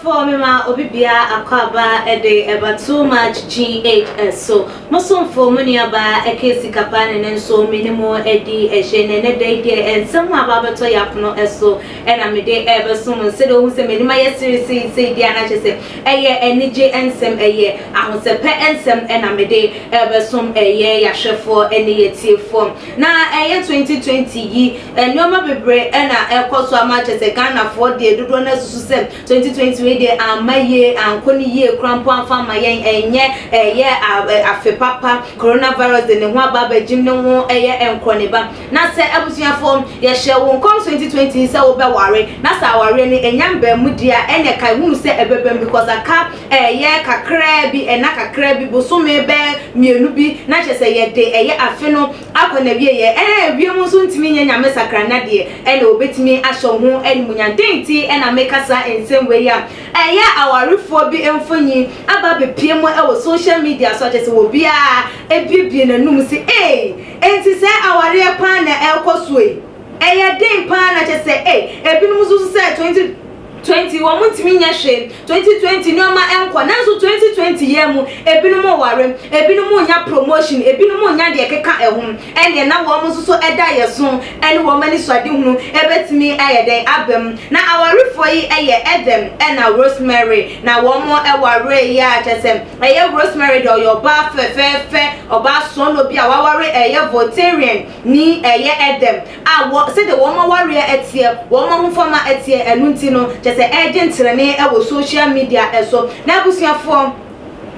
Adɔfoɔ, mema obi biara akwaaba de ɛba Too Much GH so. Mo somfo, mo nuabaa Ɛkɛ Sikapa ne ne nso me ne mo adi ɛhyɛ na ɛnɛ da yi deɛ nsɛm a aba abɛtɔ yɛ apono so ɛna mede ɛrebɛso mo. Sɛdeɛ wohu sɛ m'anim ayɛ sere seisei deɛ, na kyerɛ sɛ ɛyɛ anigye nsɛm, ɛyɛ ahosɛpɛ nsɛm ɛna mede ɛrebɛsom ɛyɛ yɛahwɛfoɔ ɛne yɛtiefoɔ. Na ɛyɛ 2020 yi, nneɛma bebree ɛna ɛkɔ so ama kyerɛ sɛ Ghanafoɔ deɛ, dodoɔ no asusu sɛ 2020 wei deɛ amma yie, ankɔ ne yie kora mpo amfa ama yɛn. Ɛnyɛ ɛyɛ afe papa. Coronavirus de ne ho aba abɛgyim ne ho ɛyɛ nkorɔ ne ba. Na sɛ abusuafoɔ, yɛhyɛ wo nkɔm 2020 sɛ wobɛware, na sɛ awareɛ no ɛnya mbaamu di a, ɛnɛ kae hunu sɛ ɛbɛbɛm, because aka ɛyɛ kakraa bi, ɛna kakraa bi, bosome bɛɛ 2 bi na kyerɛ sɛ yɛde ɛyɛ afe no akɔ na wie yɛ ɛna wiem nso ntumi nyɛ Nyame sakrana deɛ ɛna obetumi ahyɛ ho animuonyam den. Ti ɛna meka saa nsɛm wei a, ɛyɛ awarefoɔ bi mfonyin aba abɛpie mu ɛwɔ social media so, akyɛ sɛ obiara ebiebie n'anum si ee, enti sɛ awareɛ paa na ɛrekɔ so yi, ɛyɛ den paa. Na kyɛ sɛ ee, ebinom nso so sɛ 2020 wɔn ntumi nyɛ hwee, 2020 nneɛma nkɔ. Nanso 2020 yɛn mu ebinom ware, ebinom nya promotion, ebinom nya deɛ keka ɛho. Ɛnneɛ na wɔn nso so ɛda yɛ so ɛne wɔn ani so adehunu ɛbɛtumi ayɛ dɛn aba mu. Na awarefoɔ yi ɛyɛ Edem ɛna Rosemary, na wɔn ɛware yi a, kyɛ sɛ ɛyɛ Rosemary deɛ, ɔyɛ ɔbaa fɛfɛɛfɛ, ɔbaa sɔɔno bi a waware ɛyɛ Voltarian ni ɛyɛ Edem a wɔ sɛdeɛ wɔn awareɛ ɛteɛ, wɔn ahofama ɛteɛ. Ɛno nti no kyɛ sɛ ɛgye ntrɛne ɛwɔ social media ɛso. Na abusuafoɔ,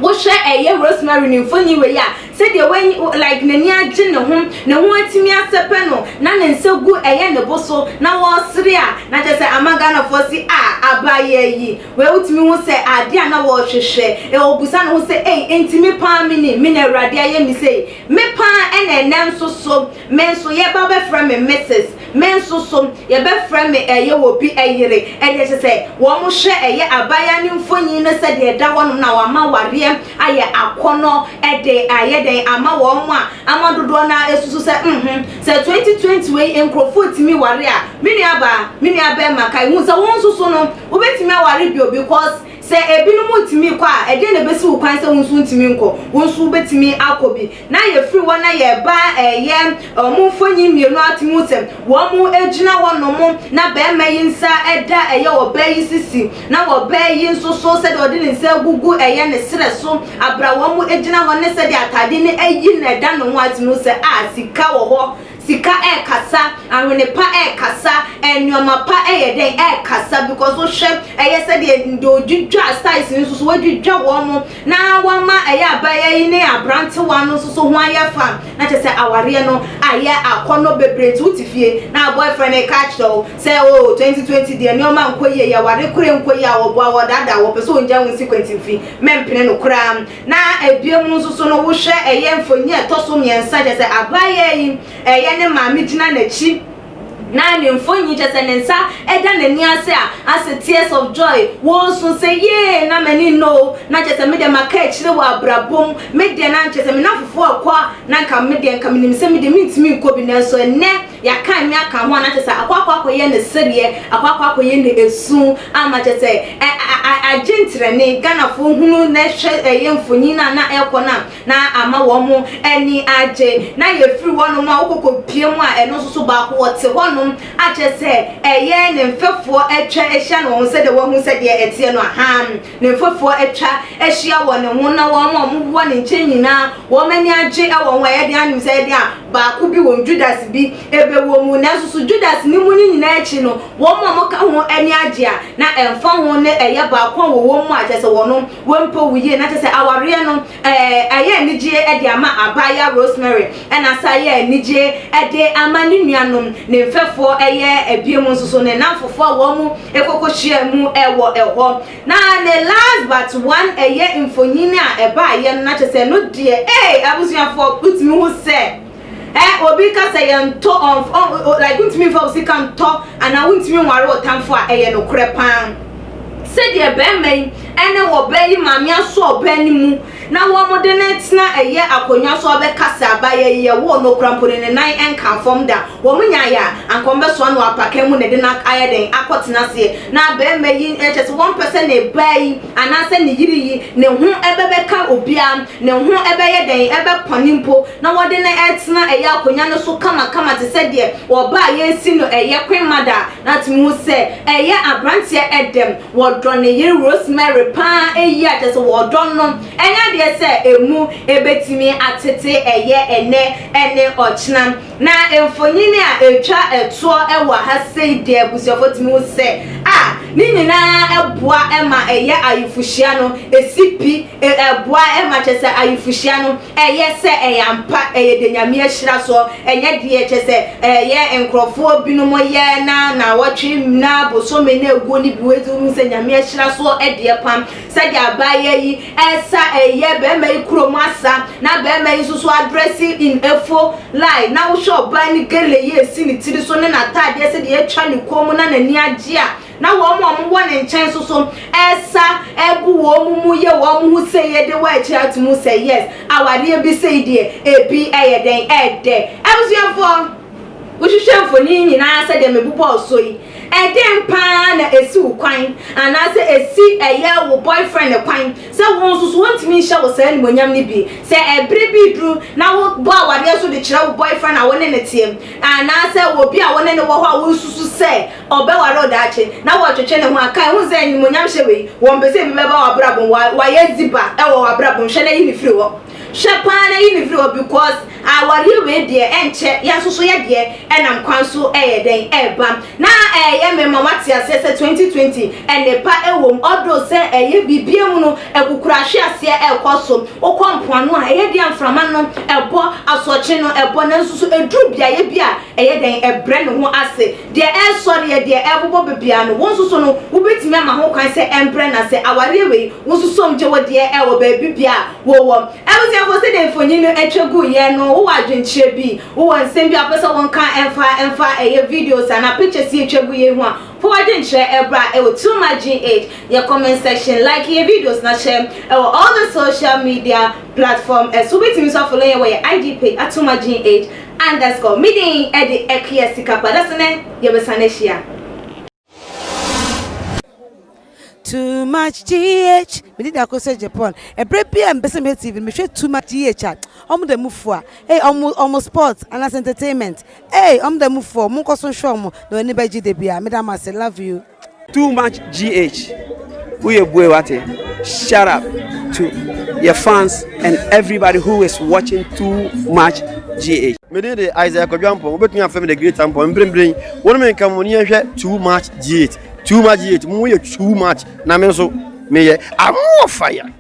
wohwɛ ɛyɛ Rosemary ne mfonyin wei a, sɛdeɛ wɔnyi like n'ani agye ne ho, ne ho atumi asɛpɛ no, na ne nsa gu ɛyɛ ne bo so na wɔresere a, na kyerɛ sɛ ama Ghanafoɔ si a abaayɛ yi wei, wotumi ho sɛ adeɛ a na wɔrehwehwɛ. Ɛwɔ ne ho sɛ ei, ntumi paa mi ni mi na Awurade ayɛ mi sei me paa, ɛna ɛnɛ nso so me nso yɛba bɛfrɛ me Mrs, me nso so yɛbɛfrɛ me ɛyɛ wɔ bi ɛyere. Ɛdeɛ kyerɛ sɛ wɔn hwɛ ɛyɛ abaayewa ne mfonyin no sɛdeɛ ɛda hɔnom na wɔama wareɛ ayɛ akɔnɔ, ɛde ayɛ dɛn ama wɔn a ama dodoɔ na esusu sɛ sɛ 2020 wei nkurɔfoɔ tumi ware a, me nua baa, me nua bɛrima, ka ihu sɛ wɔn nso so no wobɛtumi aware bio, because sɛ ebinom ntumi kɔ a, ɛdeɛ na ebesi wo kwan sɛ wɔn nso ntumi nkɔ? Wɔn nso wobɛtumi akɔ bi. Na yɛfiri hɔ na yɛba ɛyɛ ɔmo mfonyin 2 atumi sɛ wɔn gyina hɔ nom na bɛrima yi nsa ɛda ɛyɛ ɔbaa yi sisi, na ɔbaa yi nso so sɛdeɛ ɔde ne nsa agugu ɛyɛ ne serɛ so abra. Wɔn gyina hɔ ne sɛdeɛ ataade ne ayi na ɛda ne ho atumi sɛ a sika wɔ hɔ, sika ɛɛkasa, ahwene pa ɛɛkasa, nneɛma pa ɛyɛ dɛn ɛɛkasa, because wohwɛ ɛyɛ sɛdeɛ deɛ odwidwa styles nso so wadwidwa wɔn mo na wɔama ɛyɛ abaayewa yi ne aberantewa no nso so ho ayɛ fa, na kyerɛ sɛ awareɛ no ayɛ akɔnɔ bebree. Nti wote fie na boyfriend ne ka kyerɛ wo sɛ o 2020 deɛ nneɛma nkɔ yie, yɛware kore nkɔ yie a, wɔboa wɔdaadaa wɔpɛ sɛ ɔngya wo nsi kwantimfi, mɛmpene no koraa. Na ebiem nso so no, wohwɛ ɛyɛ mfonyin a ɛtɔ so 3, kyerɛ sɛ abaayewa yi ɛyɛ ne maame gyina n'akyi na ne mfonyin kyerɛ sɛ ne nsa ɛda n'ani ase a asɛ tears of joy, wɔn nso sɛ yee na m'ani no, na kyerɛ sɛ me deɛ maka akyire wɔ abrabom, me deɛ na kyerɛ sɛ me nafofoɔ ɛkɔ a, na nka me deɛ nka menim sɛ me deɛ mentumi nkɔ bi. Nanso ɛnɛ yɛaka me aka ho a, na kyerɛ sɛ akɔ akɔyɛ ne sereɛ, akɔ akɔyɛ ne esu ama kyerɛ sɛ ɛ agye ntrɛne. Ghanafoɔ hunu na ɛhwɛ ɛyɛ mfonyin a na ɛkɔ na na ama wɔn ani agye. Na yɛfiri hɔnom a, wokɔkɔ pie mu a, ɛno nso so baako wɔte hɔnom akyerɛ sɛ ɛyɛ ne mfɛfoɔ atwa ahyia ne wɔn, sɛdeɛ wɔahu sɛdeɛ ɛteɛ no aham ne mfɛfoɔ atwa ahyia wɔ ne ho, na wɔn a wɔwɔ ne nkyɛn nyinaa wɔn ani agye wɔ ho. Ɛyɛ deɛ anim sɛ ɛyɛ deɛ a baako bi wɔn Judas bi ɛbɛwɔ mu, nanso so Judas ne mu ne nyinaa akyi no, wɔn a wɔka ho ani agye a na ɛmfa ho ne ɛyɛ baako a wɔwɔ mu a kyerɛ sɛ wɔn wɔmpɛ wo yie. Na kyerɛ sɛ awareɛ no ɛyɛ anigye ɛde ama abaayewa Rosemary, ɛna sa yɛ anigye ɛde ama ne nuanom, ne mfɛfoɔ, ɛyɛ ebiem nso so ne namfofoɔ a wɔn ekoko hyia mu ɛwɔ ɛhɔ. Na ne last but one ɛyɛ mfonyin a ɛbaayɛ no, na kyerɛ sɛ no deɛ abusuafoɔ, wotumi ho sɛ obi ka sɛ yɛn ntɔ ɔn like ntumi nfa wo sika ntɔ anaa wontumi nware wɔ tamfo a, ɛyɛ nokorɛ paa. Sɛdeɛ bɛrima yi ɛne ɔbaa yi maame asɔ ɔbaa no mu. na wɔn de no tena ɛyɛ akonnwa so abɛka sɛ abayɛ yi yɛwoo no kora mpo ne ne nan nka fam da. Wɔn nyaeɛ a, anka wɔbɛsoa no apaka mu na ɛde no ayɛ dɛn akɔtena aseɛ. Na barima yi kyerɛ sɛ wɔmpɛ sɛ ne ba yi anaasɛ ne yere yi ne ho ɛbɛbɛka obiara, ne ho ɛbɛyɛ dɛn ɛbɛpɔne mpo na wɔde no ɛtena ɛyɛ akonnwa no so kamakama te sɛ deɛ ɔba a yɛresi no ɛyɛ queen mother a na atumi hu sɛ ɛyɛ aberanteɛ ɛdɛm. Wɔdɔ ne yere Rosemary paa ɛyi a kyerɛ sɛ wɔdɔ no ɛnyɛ adeɛ sɛ ɛmu ɛbɛtumi atete ɛyɛ ɛnɛ ɛne ɔkyena. Na mfonyin a etwa toɔ wɔ ha sei deɛ abusuafoɔ tumi hu sɛ a ne nyinaa boa ma ɛyɛ ayefohyia no ɛsi pi, ɛboa ma kyerɛ sɛ ayefohyia no ɛyɛ sɛ ɛyɛ ampa, ɛyɛ deɛ Nyame ahyira soɔ, ɛnyɛ deɛ kyerɛ sɛ ɛyɛ nkorɔfoɔ binom yɛ na nawɔtwe na bosome na ɛguo no bi, wei deɛ wohu sɛ Nyame ahyira soɔ deɛ pam. Sɛdeɛ abaayewa yi resa ɛyɛ barima yi kurom asa na barima yi nso so adrɛse in efo line na wohwɛ ɔbaa no gele yi esi ne tiri so ne n'ataadeɛ sɛdeɛ atwa ne kɔn mu na n'ani agye a na wɔn a wɔwɔ ne nkyɛn nso so ɛresa ɛgu wɔn mu yɛ wɔn ho sɛ yɛde wɔ akyire ato mu sɛ yes awareɛ bi sei deɛ ebi ɛyɛ dɛn ɛɛdɛ abusuafoɔ. Wohwehwɛ mfoni yi nyinaa sɛdeɛ mebobɔɔ so yi, ɛdeɛn paa na ɛsi wo kwan anaasɛ ɛsi ɛyɛ wo boyfriend kwan sɛ wo nso so wɔntumi nhyɛ wo saa animuonyam no bi? Sɛ ɛberɛ bi reduru na wobɔ awareɛ so de kyerɛ wo boyfriend a wo ne no teɛ anaasɛ obi a wo ne no wɔ hɔ a wosusu sɛ ɔbɛware wo daakye na wɔretwetwe ne ho a, kae hu sɛ animuonyamhyɛ wei, wɔmpɛ sɛ ebi bɛba w'abrabɔ mu, wayɛ ziba wɔ w'abrabɔ mu, hwɛ na yi no firi hɔ. Hwɛ paa na yi no firi hɔ because awareɛ wei deɛ ɛnkyɛ yɛn nso so yɛ deɛ ɛnam kwan so ɛyɛ dɛn ɛreba na ɛyɛ me ma wate aseɛ sɛ 2020 nnepa ɛwɔ mu although sɛ ɛyɛ biribiara mu no akukuru ahwe aseɛ ɛrekɔ so wokɔ mpoano a ɛyɛ deɛ mframa no ɛbɔ asoɔkye no ɛbɔ nanso so ɛduru beaeɛ bi a ɛyɛ dɛn ɛbrɛ ne ho ase deɛ ɛresɔreɛ deɛ ɛrebobɔ baabiara no wo nso so no wobɛtumi ama ho kwan sɛ ɛmbrɛ no ase awareɛ wei wo nso som gye wo deɛ ɛwɔ baabi bia wowɔ. Abusuafo, sɛdeɛ mfonyin no twa gu yɛ no, wowɔ adwenkyerɛ bi, wowɔ nsɛm bi a wopɛ sɛ wonka mfa mfa ɛyɛ videos anaa pictures yi etwa gu yɛ ho a, fa w'adwenkyerɛ bra ɛwɔ Too Much GH yɛ comment section, like yɛ videos na share ɛwɔ all the social media platform ɛso. Wobɛtumi nso afollow yɛn wɔ yɛ IG page at Too Much GH underscore. Me din ɛde Akua Sikapa, dasene yɛbɛsan ahyia. Too much GH Me din de Akosua Japan Ɛberɛ bi a mepɛ sɛ mehwɛ TV no mehwɛ Too much GH a ɔmo da mu fua Ei ɔmo ɔmo sports anaasɛ entertainment Ei ɔmo da mu fua Monkɔ so nhwɛ ɔmo na w'ani bɛgye da biara Meda mo ase love you. Too much GH woyɛ bue wate shut up to your fans and everybody who is watching too much GH. Me din de Isaiah Kwadwo Ampong, wobɛtumi afrɛ me The Great Ampong. Mprempren, wo ne me nka mo ne yɛnhwɛ Too Much GH. Too Much GH, mo yɛ too much na me nso meyɛ I'm more fire.